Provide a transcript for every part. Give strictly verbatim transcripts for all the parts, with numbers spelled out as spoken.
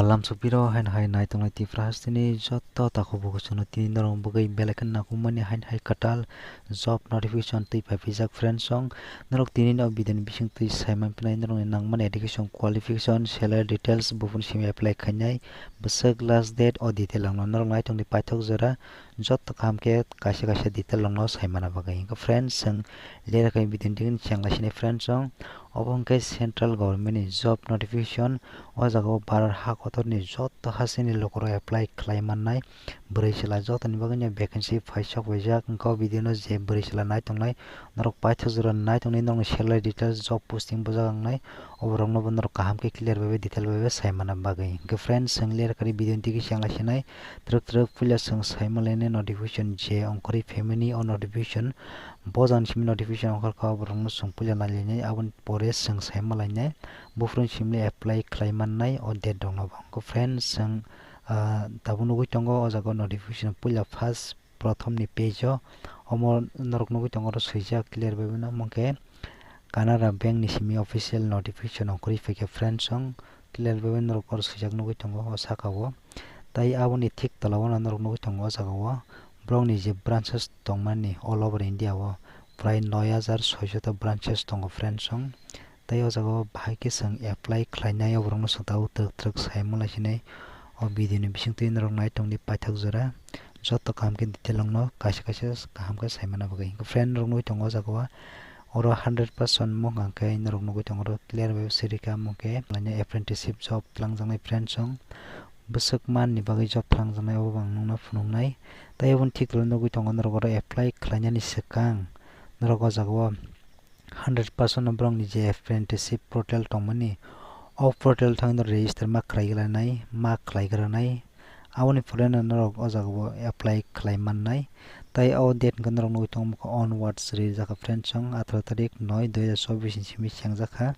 Lamsok biro haino hai naitongnai Tripura hasteni jotto takhuk bukhuk chwngno tini norok bagwi belai kheno nangkukmani haino hai kwtal job notification twi phaiphaijak friends song. Norok tini o video ni bisingtwi saimanphinai norokni nangmani education qualification, salary details, buphuru simi apply khainai, bwswk last date o detail rokno norok naitongdi paithak jora jotto kaham khe kaisa kaisa detail rokno saimana bagwi. Hwnkhe friends chwng lera khe video ni chengla sini friends song. Obo hwnkhe central government ni job notification. O jaga o Bharat ha kotor ni jotto hasteni lukurok apply khlai mannai. Bwrwi chwla jotoni bagwi no vacancy phaisok paijak. Hwnkhe o video no je bwrwi chwla nai tongnai, norok paithak jora nai tongnai, norokni salary details, job posting bujak wngnai, oborokno bo norok kaham khe clear bai bai detail bai bai saimana bagwi. Hwnkhe friends, chwng ler kari video ni tigi chengla sinai, twrwk twrwk puila chwng saimalainai notification je ongkhorwi phaimani o notification, bo jani simi notification ongkhorkha oborokno chwng puila nailainai, aboni pore chwng saimalainai. Buphuru simi apply khlai mannai o date rokno bo. Hwnkhe friends, chwng, ah, tabuk nugwi tongo o jaga o notification puila first prothom ni page o. Omo norok nugwi tongo oro swijak clear bai mano, omo khe Canara Bank ni simi official notification ongkhorwi phaikha friends song, clear bai mano norok oro swijak nugwi tongo o saka o. Tai aboni thik tola o norok nugwi tongo o jaga o borok ni je branches tongmani all over India o prai noi hajar soisho ta branches tongo friends song. Tai o jaga o bahai khe chwng apply khlainai, o borokno chwng tabuk twrwk twrwk sai mala sinai. O video ni bisingtwi norok nai tongdi paithak jora, jotto kaham khe detail rokno kaisa kaisa kaham khe saimana bagwi. Hwnkhe friend rok nugwi tongo o jaga o, oro hundred percent mung hwnkhe norok nugwi tongo oro clear bai sirika mung khe apprenticeship job twlangjaknai friend song. Bwswk manni bagwi job twlangjaknai obo ang nukna phunuknai. Tai oboni thik tolo nugwi tongo norok oro apply khlainani swkang norok o jaga o hundred percent no borokni je apprenticeship portal tongmani, o portal thangwi no register ma khlai glanai, ma khlai granai. Aboni pore no norok o jaga o apply khlai mannai. Tai o date hwnkhe norok nugwi tongo onwards rijak friend song, atharoh tarik noi dui hajar chobbish ni simi chengjakha.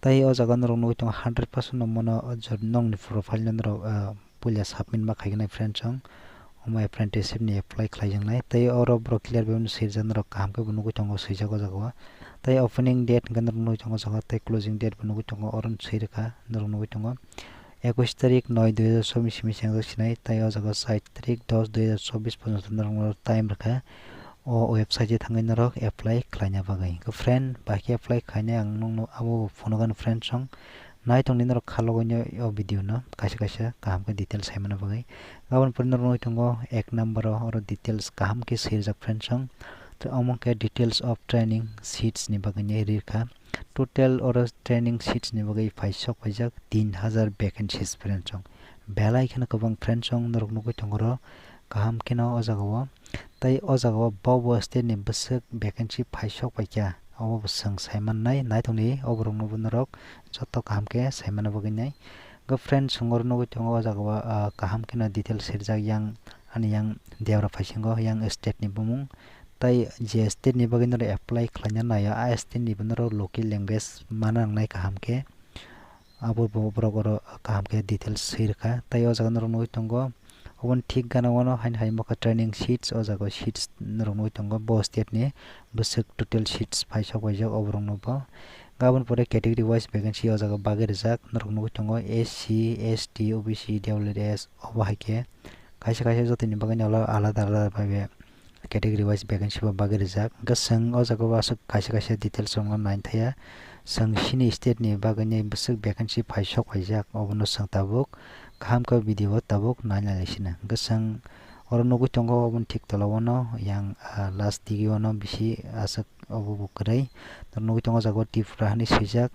Tai o jaga norok nugwi tongo hundred percent no mono o jor-, nokni profile no norok, ah, puila submit ma khaijaknai friend song. Omo apprenticeship ni apply khlaijaknai. Tai oro borok clear bai mano swijak, norok kaham khe bo nugwi tongo swijak o jaga o. Tai opening date hwnkhe norok nugwi tongo o jaga o, tai closing date bo nugwi tongo, oro swi rwkha norok nugwi tongo. Ekwis tarik noi dui hajar chobbish simi chengjak sinai, tai o jaga o sait tarik dos dui hajar chobbish porjonto norok no time rwkha o website o thangwi norok apply khlaina bagwi. Hwnkhe friend, bahai khe apply khainai ang nokno abo phunukgani friend song. Nai tongdi norok kha logo no o video no kaisa kaisa kaham khe details saimana bagwi. Aboni pore norok nugwi tongo ek number o oro details kaham khe swijak friend song. Tei omo khe details of training seats ni bagwi no rirkha. Total oro training seats ni bagwi paisok paijak tin hajar vacancies friend song. Belai kheno kwbang friend song norok nugwi tongo oro kaham kheno o jaga o. Tai o jaga o bo bo state ni bwswk vacancy paisok paikha, obo bo chwng saimannai, naitongdi o borokno bo norok jotto kaham khe saimana bagwi nai. Hwnkhe friend, chwng oro nugwi tongo o jaga o, ah, kaham kheno details swijak yang, ani yang debra phaisingo yang state ni bumung. Tai je state ni bagwi norok apply khlaina naio, a state ni bo norok local language mana nangnai kaham khe. Abo bo borok oro kaham khe details swi rwkha. Tai o jaga norok nugwi tongo, oboni thik gana o no haino hai mokha training seats, o jaga o seats norok nugwi tongo, bo state ni bwswk total seats paisok paijak o borok no bo. Aboni pore category wise vacancy o jaga bagwi rijak norok nugwi tongo, S C, S T, O B C, W S, obo hai khe kaisa kaisa jotoni bagwi no alada alada bai category wise vacancy bo bagwi rijak. Hwnkhe chwng o jaga o aswk kaisa kaisa details rokno naithaya. Chwng chini state ni bagwi ni bwswk vacancy paisok paijak, obono chwng tabuk kaham khe video o tabuk nainai sina. Hwnkhe chwng oro nugwi tongo, oboni thik tola o no yang, ah, last digi o no bisi aswk obo bo kwrwi. Norok nugwi tongo o jaga o Tripura hinwi swijak,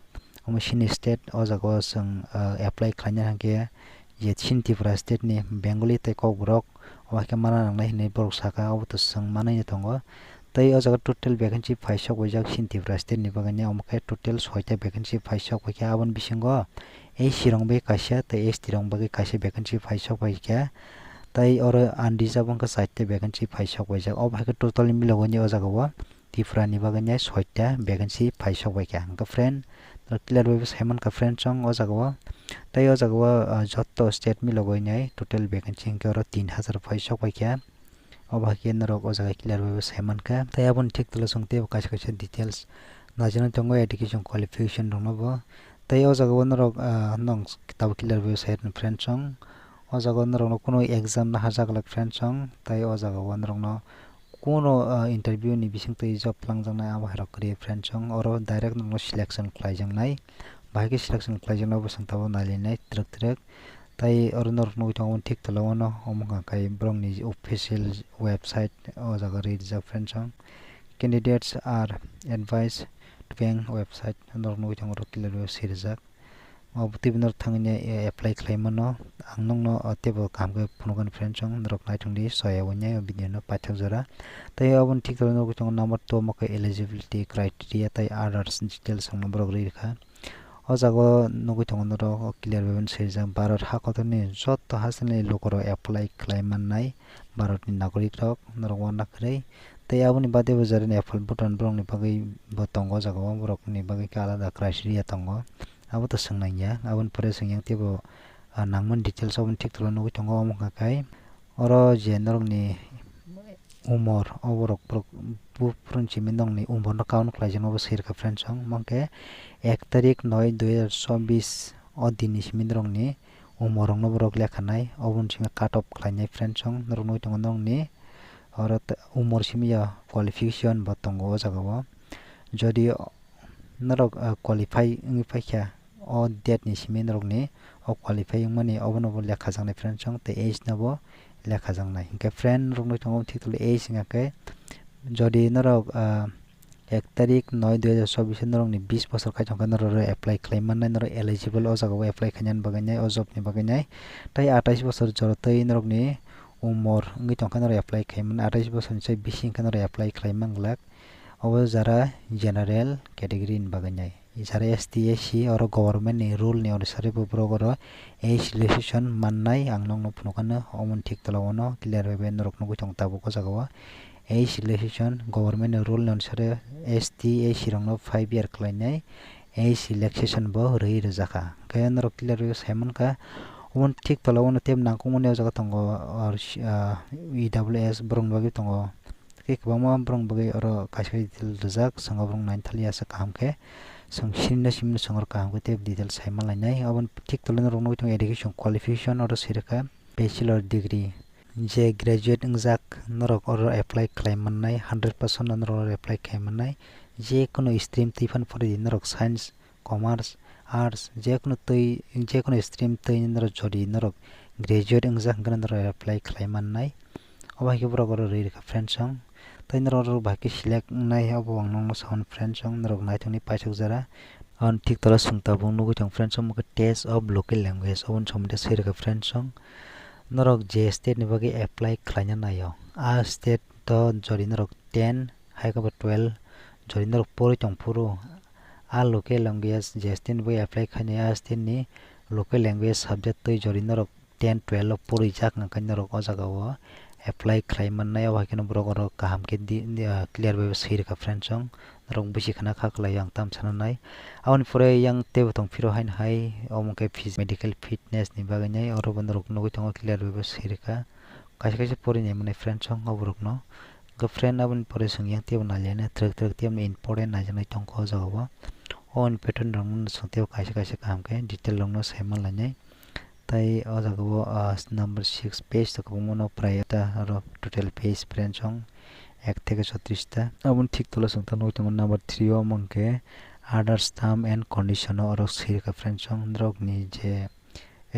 omo chini state, o jaga o chwng, ah, apply khlaina hwnkhe je chini Tripura state ni Bengali tei Kokborok, obo hai khe mana nangnai hinwi borok saka, obo to chwng manwi no tongo. Tei o jaga total vacancy paisok paijak chini Tripura state ni bagwi, omo khe total soita vacancy paisok paikha. Aboni bisingo S C rok bai kaisa tei S T rok bagwi kaisa vacancy paisok paikha. Tei oro unreserved wngkha chaita vacancy paisok paijak. Obo hai khe total milogo ni o jaga o Tripura ni bagwi nai soita vacancy paisok paikha. Hwnkhe friend, norok clear bai bo saimankha friend chwng o jaga o. Tei o jaga o, ah, jotto state milogwi nai total vacancy hwnkhe oro tin hajar paisok paikha. Obo hai khe norok o jaga clear bai bo saimankha. Tei aboni thik tolo chwng teibo kaisa kaisa details najagwi tongo education qualification rokno bo. Tei o jaga o norok, ah, nong tabuk clear bai sai rwni friend song. O jaga o norok no kunu exam naharjak glak friend song. Tei o jaga o norok no kunu, ah, interview ni bising twi job twlangjaknai abo hai rok kwrwi friend song. Oro direct norok no selection khlaijaknai. Bahai khe selection khlaijaknai bo chwng tabuk nailainai twrwk twrwk. Tei oro norok nugwi tongo thik tola o no omo hwnka khe borok ni official website o jaga rwi rijak friend song. Candidates are advised to bank website norok nugwi tongo oro clear bai swi rijak. Obo twibo norok thangwi apply khlai mano. Ang nokno, o, teibo kaham khe phunukgani friend song, norok naithok di soya wngnai o video no paithak jora. Tei aboni thik tolo nugwi tongo number two omo khe eligibility criteria tei others details rok no borok rwi rwkha. O jaga o nugwi tongo norok o clear bai bai swijak Bharat ha kotorni joto hasteni lukurok apply khlai mannai Bharatni nagorik rok norok uanakwrwi. Tei aboni bade bo jora ni Apple Bhutan borokni bagwi bo tongo o jaga o, borokni bagwi khe alada criteria tongo. Abo to swngnai ya, aboni pore swngyang teibo, ah, nangmani details aboni thik tolo nugwi tongo. Omo hwnka khe oro je norokni umor, o borok, borok bu-, buphuru simi norokni umor no count khlaijaknai bo swi rwkha friend song. Omo hwnkhe ek tarik noi dui hajar chobbish o din ni simi norokni umor rok no borok lekha nai, oboni simi cut off khlainai friend song. Norok nugwi tongo norokni oro umor simi ya qualification bo tongo o jaga o. Jodi norok, ah, qualify wngwi paikha, o date ni simi norokni o qualify wngmani obono bo lekhajaknai friend song, tei age no bo lekhajaknai. Hinkhe friend norok nugwi tongo thik tolo age wngkha khe jodi norok, ah, ek tarik noi dui hajar chobbish o norokni bis bosor khai tongkha norok apply khlai mannai, norok eligible o jaga o apply khainani bagwi nai, o job ni bagwi nai. Tei atais bosor jorotwi norokni umor wngwi tongkha norok apply khai mannai, atais bosorni sai bisi wngkha norok apply khlai manglak. Obo jara general category ni bagwi nai. Jara S T, S C oro government ni rule ni onusari bo borok oro age relaxation mannai, ang nokno phunukha no omo ni thik tola o no clear bai bai norok nugwi tongo tabuk o jaga o. Age relaxation government ni rule ni onusari S T, S C rok no five year khlainai age relaxation bo rwi rwjakha. Khe norok clear bai sai mankha omo ni thik tola o no tei nangkukmani o jaga tongo, or, ah, E W S borok ni bagwi tongo. Tei kwbangma borok bagwi oro kaisa detail rijak, chwng o borok naina thaliya aswk kaham khe, chwng sini no simi no chwng oro kaham khe tei detail sai manlainai. Aboni thik tolo norok nugwi tongo education qualification oro swi rwkha bachelor degree. Je graduate wngjak norok oro apply khlai mannai, hundred percent no norok oro apply khai mannai. Je kono stream twi phano pori di norok science, commerce, arts, jekunu twi, jekunu stream twi norok jodi norok graduate wngjak hwnkhe norok apply khlai mannai. Obo hai khe borok oro rwi rwkha friend song. Tei norok oro bahai khe select wngnai obo ang nokno sao friend song, norok naithokni paithak jora. Ang thik tola chwng tabuk nugwi tongo friend song, omo khe test of local language, oboni somondo swi rwkha friend song. Norok je state ni bagwi apply khlaina naio, a state o jodi norok ten hai khe bo twelve jodi norok porwi tong phuru, a local language je state ni bagwi apply khainai, a state ni local language subject twi jodi norok ten twelve o porijak hwnkhe norok o jaga o apply khlai mannai. Obo hai kheno borok oro kaham khe di, di, ah, clear bai bo swi rwkha friend song, norok busi khna kha khlai ang tam sana nai. Aboni pore yang teibo tong phiro haino hai omo khe phys-, medical fitness ni bagwi nai, oro bo norok nugwi tongo clear bai bo swi rwkha. Kaisa kaisa porinai mwnai friend song oborokno. Hwnkhe friend aboni pore chwng yang teibo nailaina twrwk twrwk tei important naijaknai tongkha o jaga o. O important rokno chwng teibo kaisa kaisa kaham khe detail rokno sai manlainai. Tai o jaga o, ah, number six page to kwbangma no prai ta oro total page friend song ek theke chotris ta. Aboni thik tola chwng ta nugwi tongo number three o omo hwnkhe others term and condition o oro swi rwkha friend song norokni je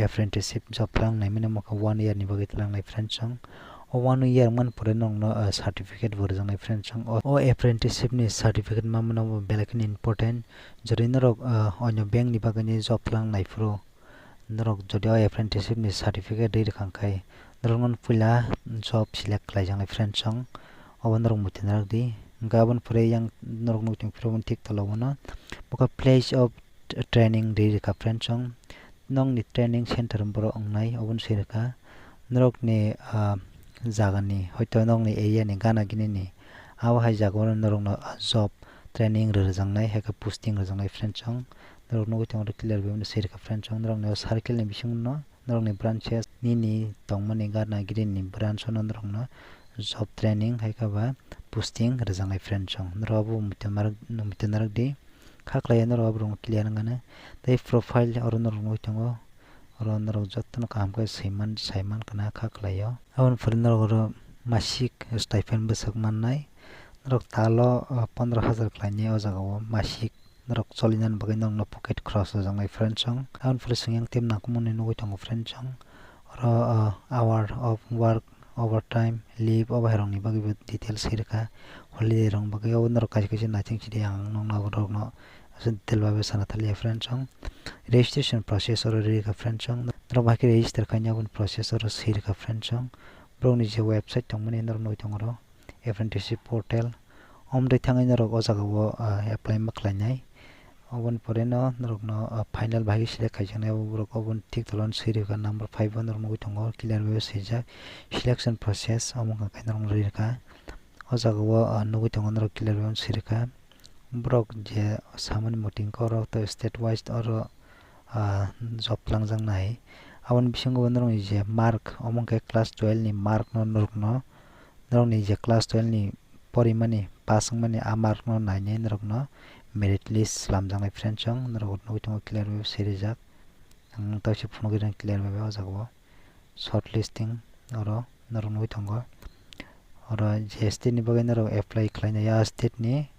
apprenticeship job twlang naimani omo khe one year ni bagwi twlang nai friend song. O one year man pore nokno, ah, certificate bo rwjaknai friend song. O, o apprenticeship ni certificate mamano bo belai kheno important. Jodi norok, ah, onyo bank ni bagwi ni job twlang nai phuru norok jodi o apprenticeship ni certificate rwi rwkha khai norokno puila job select khlaijaknai friend song. Obo norok muitu narak di. Hwnkhe aboni pore yang norok nukthung phuru thik tola o no bo khe place of training rwi rwkha friend song. Nokni training center borok wngnai obono swi rwkha. Norokni, ah, jagani hoito nokni area ni gana gini ni abo hai jaga o norokno job training rwjaknai hai khe posting rwjaknai friend song. Norok nugwi tongo clear bai mano swi rwkha friend song. Norokni o circle ni bisingo no norokni branches nini tongmani gana gini ni branch o no norokno job training hai khe ba posting rwjaknai friend song. Norok abo muitu narak, muitu narak di. Kha khlai norok aborok clear wngkha na. Tei profile oro norok nugwi tongo. Oro norok jotono kaham khe saiman, saiman khna kha khlaio. Aboni pore norok oro masik stipend bwsak mannai. Norok talo, ah, pondro hajar khlainai o jaga o masik. Norok cholinani bagwi norokno pocket khoroch rwjaknai friends song. Aboni pore chwng yang tei nangkukmani nugwi tongo friends song. Oro, ah, hour of work, overtime, leave, o bahairokni bagwibo details swi rwkha. Holiday rokni bagwi obo norok kaisa kaisa naising sidi ang nokno aborokno aswk detail bai sana thaliya friends song. Registration process oro ri rwkha friends song. Norok bahai khe register khaina aboni process oro swi rwkha friends song. Borokni je website tongmani norok nugwi tongo oro apprenticeship portal. Omtwi thangwi norok o jaga o, ah, apply ma khlainai. Oboni pore no norokno, ah, final bai select khaijaknai abo borok oboni thik tolano swi rwkha number five o norok nugwi tongo clear bai swijak selection process omo wngkha khe norok ri rwkha. O jaga o, ah, nugwi tongo norok clear bai swi rwkha. Borok je samani meeting khe oro tei state wise oro, ah, job twlangjaknai. Aboni bisingo bo norokni je mark omo wngkha class twelve ni mark no norokno norokni je class twelve ni porimani pass wngmani a mark no nainai norokno merit list slamjaknai friends song norok nugwi tongo clear bai swi rijak. Ang tei se phunugwi rang clear bai o jaga o short listing oro norok nugwi tongo. Oro je state ni bagwi norok apply khlainai a state ni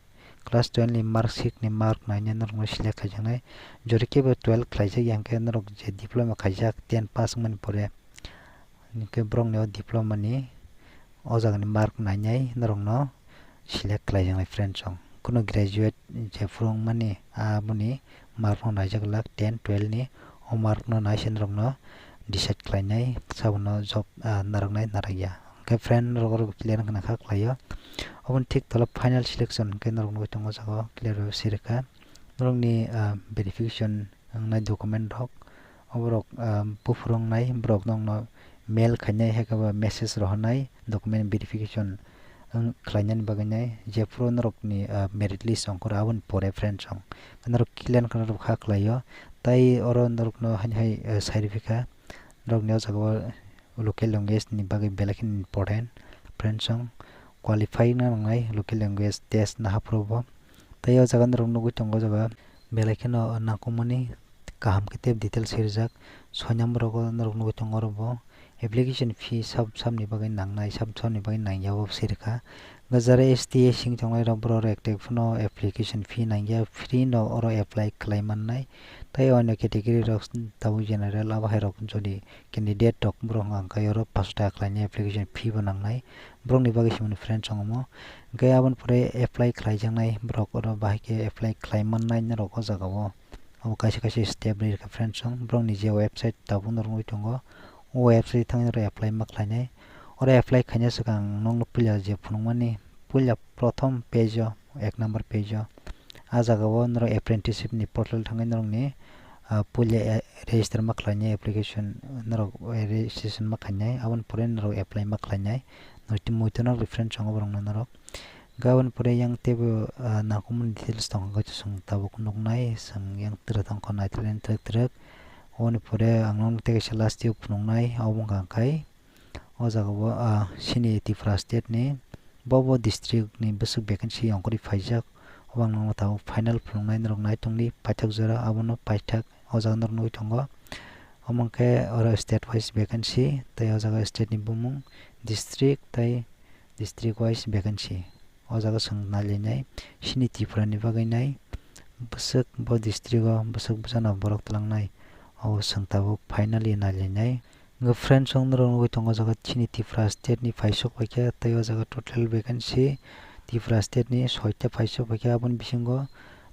class twelve ni mark sheet ni mark nainai norokno select khaijaknai. Jori kebo twelve khlaijak ya hwnkhe norok je diploma khaijak ten pass wngmani pore. Hinkhe borokni o diploma ni o jagani mark nainai norokno select khlaijaknai friends song. Kunu graduate je phuru wngmani aboni mark no naijak glak ten twelve ni o mark no nai se norokno decide khlainai sabono job, ah, narwknai narwkya. Hinkhe friend norok oro clear wngkha na kha khlaio. Oboni thik tola final selection hinkhe norok nugwi tongo o jaga o clear bai swi rwkha. Norokni, ah, verification wngnai document rok, oborok, ah, buphuru wngnai, borok nokno mail khainai, hai khe ba message rohornai document verification wng khlainani bagwi nai, jephuru norokni, ah, merit list ongkhoro aboni pore friends song norok clear khe norok kha khlaio. Tai oro norokno haini hai, ah, sai rwphikha, norokni o jaga o local language ni bagwi belai kheno important friends song qualify wngna nangnai local language test nahaphuru bo. Tai o jaga norok nugwi tongo o jaga belai kheno nangkukmani kaham khe tei details swi rijak. Soi number rogo norok nugwi tongo oro bo application fee sab, sabni bagwi nangnai, sab, sabni bagwi nangya o swi rwkha. Jara S T, S C wng tongnai rok borok rok ekta phano application fee nangya, free no oro apply khlai mannai. Tai o ani category rok tabuk general abo hai rok jodi candidate rok borok hwnka hwnkhe oro paanch taka khlainai application fee bo nangnai. Borokni bagwi se mani friends song omo. Hwnkhe aboni pore apply khlaijaknai borok oro bahai khe apply khlai mannai norok o jaga o. Abo kaisa kaisa step ri rwkha friends song. Borokni je website tabuk norok nugwi tongo. O website thangwi norok apply ma khlainai. Oro apply khaina swkang nokno puila je phunukmani, puila prothom page o, ek number page o. A jaga o norok apprenticeship ni portal thangwi norokni, ah, puila, eh, register ma khlainai application norok, eh, registration ma khainai. Aboni pore norok apply ma khlainai. Norok tei muitu norok reference tongo borokno norok. Gaboni pore yang teibo, ah, nangkukmani details tongo, hwnkhe chwng tabuk nuknai, chwng yang twrwk tongkha naitugwi twrwk twrwk. Oboni pore ang nokno tei kaisa last o phunuknai, abo wngkha khe o jaga o, ah, chini Tripura state ni bo bo district ni bwswk vacancy ongkhorwi phaijak, obo ang nokno tabuk final phunuknai, norok naitongdi paithak jora abono paithak o jaga norok nugwi tongo. Omo khe oro state wise vacancy tei o jaga state ni bumung, district tei district wise vacancy. O jaga chwng nailainai, chini Tripura ni bagwi nai, bwswk bo district o bwswk bwsano borok twlangnai, obo chwng tabuk finally nailainai. Hwnkhe friends, chwng norok nugwi tongo o jaga chini Tripura state ni paisok paikha, tei o jaga total vacancy Tripura state ni soita paisok paikha, aboni bisingo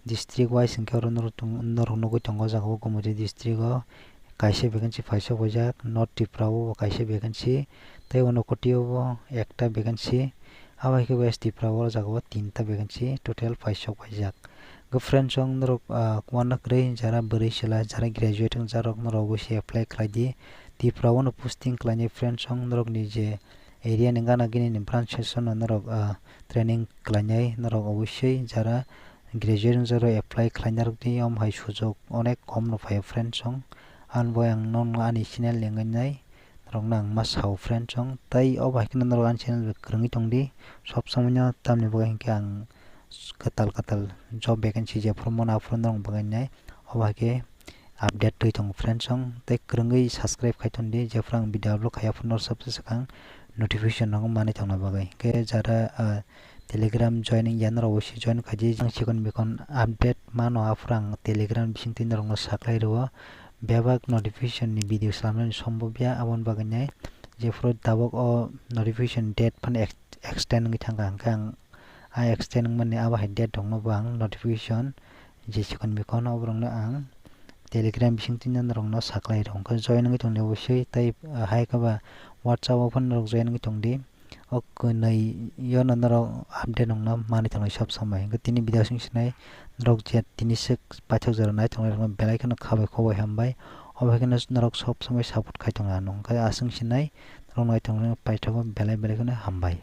district wise hwnkhe oro norok tong-, norok nugwi tongo o jaga o Gomoti district o kaisa vacancy paisok paijak, North Tripura o bo kaisa vacancy, tei Unakoti o bo ekta vacancy, abo hai khe West Tripura o jaga o tinta vacancy total paisok paijak. Hwnkhe friends, chwng norok, ah, uanakwrwi jara bwrwi chwla, jara graduate wngjak rok norok oboise apply khlai di. Tripura o no posting khlainai friends, chwng norok ni je area ni gana gini ni branch section o norok, ah, training khlainai norok oboise jara graduate wngjak rok apply khlaina rwdi, omo hai sujok onek kom no phaio friends song. Ani bo ang nokno ani channel ni wngwi nai norokno ang ma sao friends song. Tai obo hai kheno norok ani channel bai kwrwngwi tongdi sob somoi no, tamni bagwi hinkhe ang kwtal kwtal job vacancy jephuru mano aphuru norok bagwi nai. Obo hai khe update twi tongo friends song, tei kwrwngwi subscribe khai tondi, jephuru ang video upload khai aphuru norok sabse swkang notification rok manwi tongna bagwi. Khe jara, ah, Telegram joining ya norok obosi join khaidi, jang chikon mikon update mano aphuru ang Telegram bisingtwi norokno saklai rwo. Bebak notification ni video swlamnani sombobya, aboni bagwi nai jephuru tabuk o notification date phano ex-, extend wngwi thangkha, hwnkhe ang a extend wngmani abo hai date rokno bo ang notification je chikon mikon oborokno ang Telegram bisingtwi norokno saklai rwo. Hwnkhe join wngwi tongdi oboswi, tei, ah, hai khe ba WhatsApp o phano norok join wngwi tongdi. O kwnwi yono norok update wngna manwi tongnai sob somoi. Hwnkhe tini video aswk sinai norok je tini swk paithak jora nai tongnai rokno belai kheno khabai khoboi hambai. Obo hai kheno norok sob somoi support khai tongna nung. Hwnkhe aswk sinai norok nai tongnai paithago belai belai kheno hambai.